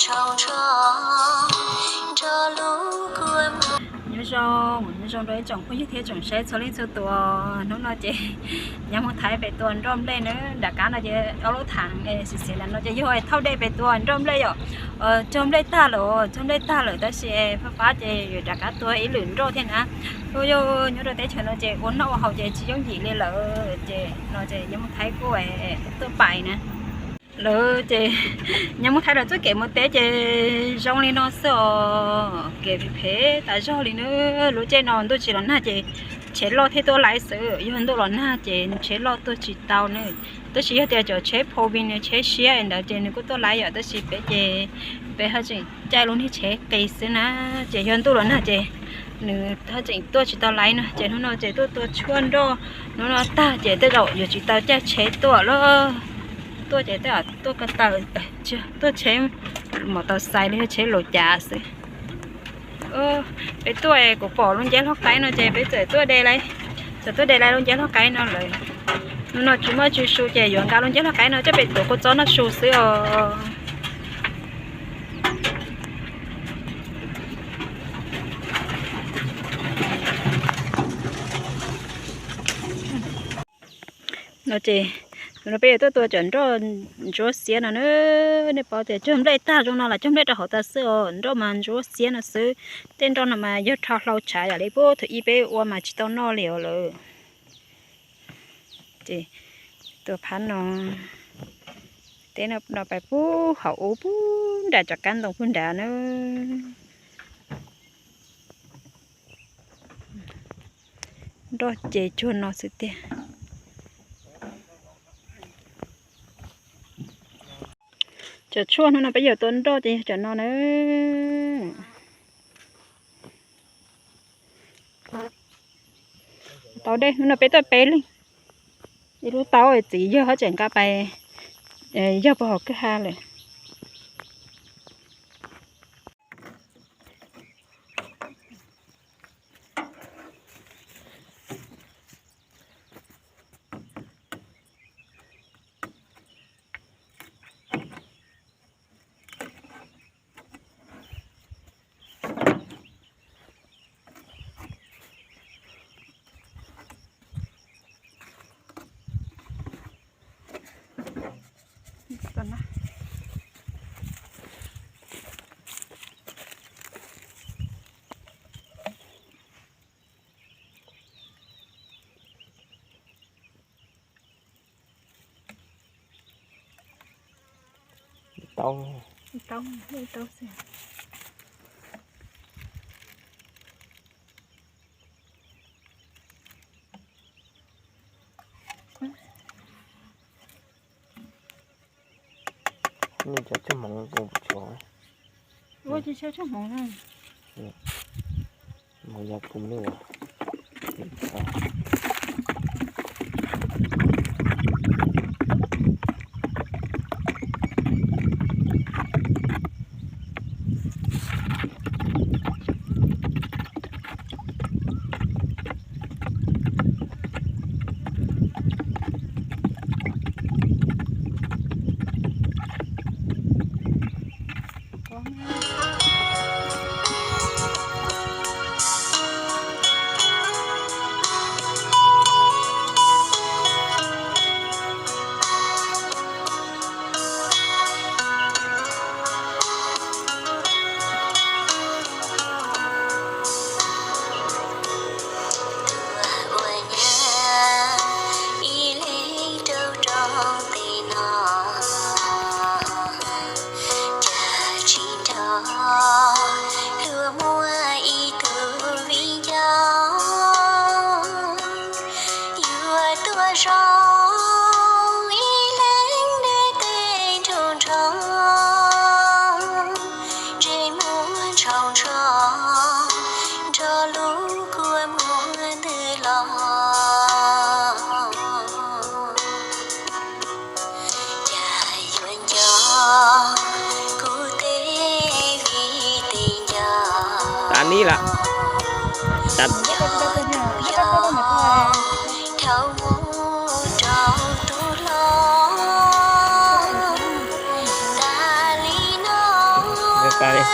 Nyob zoo, nyob zoo rau ib tsoom phooj ywg thiab tsoom saib txhua leej txhua tus. Hnub no ces nyob mus thaiv pem tua nroj nplej na. Nram qab no ces ob lub thaj xiv xiv ntawm no ces yog thauj dej pem tua nroj nplej yom. Cog nplej tag lawm, cog nplej tag lawm tab sis fab fab ces yuav rov qab tua ib lwm nroj thiab na. Ua yog nyob rau teb chaws no ces ua noj ua haus ces tsis yooj yim li lawm ces no ces nyob mus thaiv kuj tuaj pais na. Lawv ces nyob mus thaiv lawv txoj kev mus teb ces zoo li no xwb os, kev phem tas zog li na. Lub caij no ntuj tsis los nag ces tsheb loj thiaj tuaj laiv xwb, yog ntuj los nag ces tsheb loj tuaj tsis tau na. Tab sis yog tias cov tsheb four wheel, tsheb siab ntawd ces nws kuj tuaj laiv yom, tab sis peb ces peb haj tseem caij lub niag tsheb qis xwb na. Ces yog ntuj los nag ces nws haj tseem tuaj tsis tau laiv no. Ces hnub no ces tuaj tua tshuaj nroj, hnub no tag ces tej zaum yuav tsis tau caij tsheb tuaj lawm. Tuaj ces tej zaum tuaj ko taw, tuaj tsheb mos tau xais li yog tsheb laus cav xwb. Peb tuaj kuv pom lub nceb hlob qaib no ces peb txawm tuaj de laiv, txawm tuaj de laiv lub nceb hlob qaib no lawm. Hnub no tsis muaj tsis su ces yuav nqa lub nceb hlob qaib no coj pem tuav kua txob noj su xwb os. No ces no peb yuav tuaj tua cov nroj ntsuab xiab no na. Nej paub tias cog nplej tag zoo no los cog nplej rau hauv tas xwb os, nroj mas ntsuab xiab no xwb. Tej nroj no mas yog rho hlau tshav yam li puag thaum ub peb ua mas tsis tau noj li os lawm. Ces tua phab no, teb no pais puag hauv ub puag nram cov kab ntoo puag nrad na. Nroj ces cuag no xwb tiag. Cov tshuaj hnub no peb yuav tua nroj ces yog cov no na. Tau dej, hnub no peb tuaj peb leeg, ib lub tau txiv yawg haj tseem nqa pais yawg puag hauv kwj ha lawm. Tau, tau, tau xwb. Nej cov tshaj hmoov kuv tsis, ua tsis tshaj hmoov na. Hmoov yog kuv ne. Ua nyab ib leeg rau rooj teb no, cas tsis nrog luag muaj ib tug viv ncaus. Yuav tuaj zoo ib leeg ntiaj teb nroo nroo, ntsej muag ntshau ntshau, nrog lub kua muag ntws los. Cas yuav nco kuv tej viv tej ncaus, tas nib lawm, tas yog dhau mus rau tus hlob. Tas li no Pais.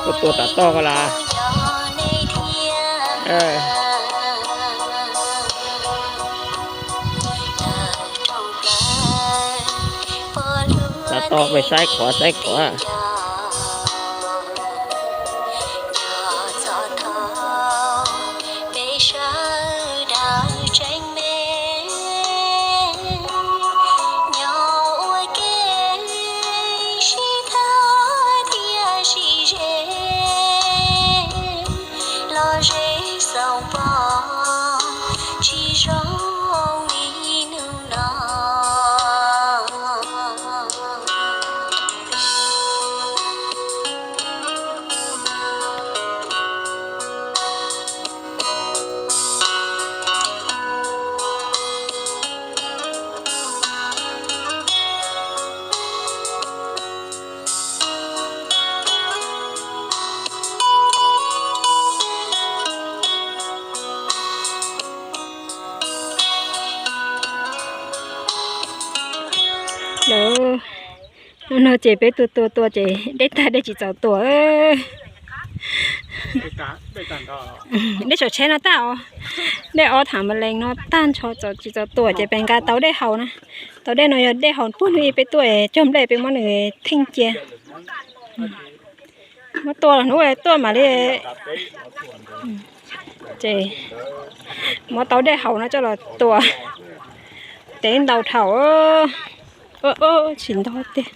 Koj tua tam toj ko las. Tam toj peb saib qhov saib qhov. Lawv, hnub no ces peb tua tua tua ces dej tag dej tsis txaus tua. Dej saum tsheb no tag os. Dej ob tham ma lees no tag nrho tsis txaus tua ces peb nqa tau dej haus na. Tau dej no yog dej haus puag hnub ib peb tuaj cog nplej peb muab nws theej cia. Muab tua los hnub tuaj mam li. Ces muab tau dej haus no coj los tua. Tev ntau dhau. Tsis ntau tiag.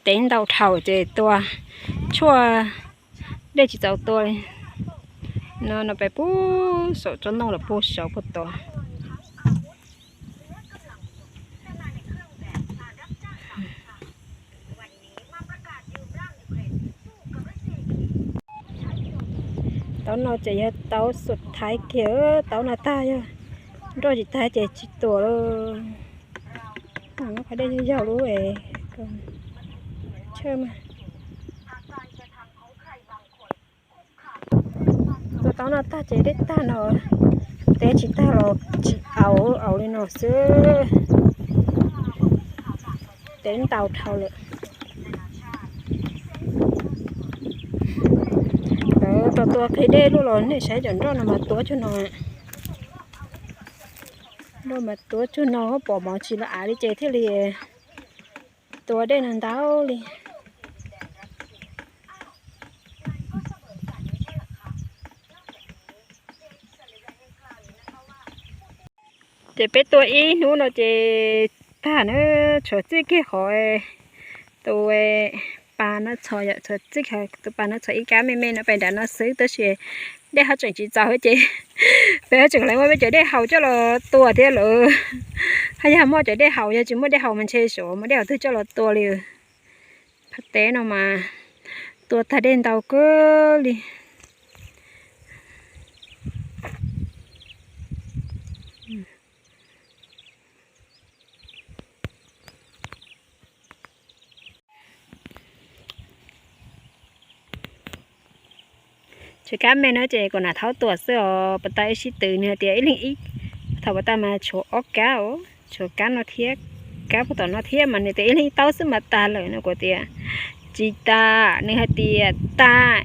Tev ntau dhau ces tua tshuaj dej tsis txaus tua li. No no peb pub saum tsob ntoo los puag saud puag tod. Tau no ces yog tau xub thaiv kiag, tau no tag yog nroj tsis tag ces tsis tua lawm. Qhov dej yog yog lub tshawj mas. Tua tau no tag ces dej tag no, tev tsis tag los tsis aus, aus li no xwb. Tev ntau dhau lawm. Lawv tua tua qhib dej luaj los nej saib cov nroj no mas tuav cuag no. Nroj mas tuav cuag no pom mov tsis los av li ces thiaj li tua dej no ntau li. Ces peb tua ib hnub no ces tag na, tshuav txij kiag qhov tus pas no txhos, tshuav txij tus pas no txhos ib kab me me no pem nram no xwb tab sis dej haj tseem tsis txaus ces peb haj tseem lawv muab peb cov dej haus coj los tua thiab lawm. Haj yam muaj cov dej haus, yog tsis muaj dej haus mas ntshe suav muaj dej haus twg coj los tua li. Phab teb no mas tua tag dej ntau kawg li. Tshuav kab me no ces kuv nam thaub tua xwb os, puas tau ib sib tw nws hais tias ib leeg ib, thaum puas tau mas tshuav ob kab os, tshuav kab no thiab, kab puag tom no thiab mas nws tias ib leeg ib taub xwb mas tag lawm no kuv tias tsis tas, nws hais tias tas,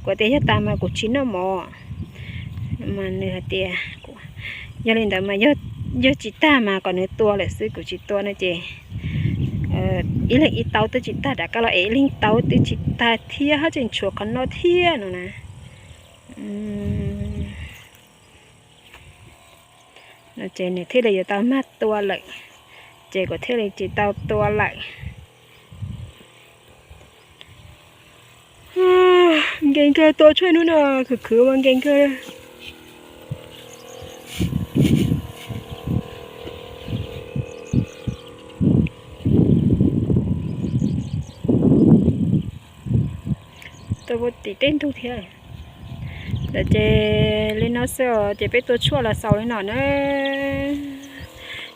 kuv tias yog tas mas kuv tsis noj mov. Mas nws hais tias yog li ntawd mas yog tsis tag mas kom nws tua lawm xwb, kuv tsis tua no ces ib leeg ib taub twb tsis tag, rov qab los es ib leeg taub twb tsis tag thiab, haj tseem tshuav qhov no thiab no na. No ces nws thiaj li yuav tau mag tua lawm, ces kuv thiaj li tsis tau tua lawm. Nkees kawg, tua tshuaj hnub no khwv khwv ua nkees kawg. tim tej ntug thiab. Ntawd ces li no xwb os, ces peb tua tshuaj los xaus li no na.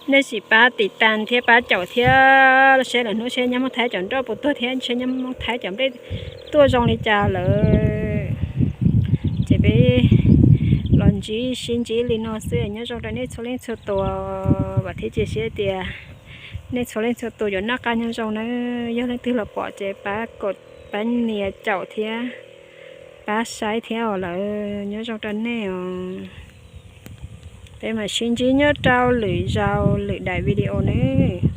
Nej sim pab tiv tas thiab pab caum thiab, seb lwm hnub seb nyob Hmoob Thaib cov nroj puas tuag thiab seb nyob Hmoob Thaib cov nplej tuaj zoo li cas lawm. Ces peb los ntsib sib ntsib li no xwb, nyob zoo rau nej txhua leej txhua tus, vam thiab cia siab tias nej txhua leej txhua tus yuav noj qab nyob zoo na. Yog leej twg los pom ces pab kom, pab nias caum thiab pab saib thiab os lawm, nyob zoo rau nej os. Peb mam sib ntsib nyob rau lwm zaus lwm daim video nawb.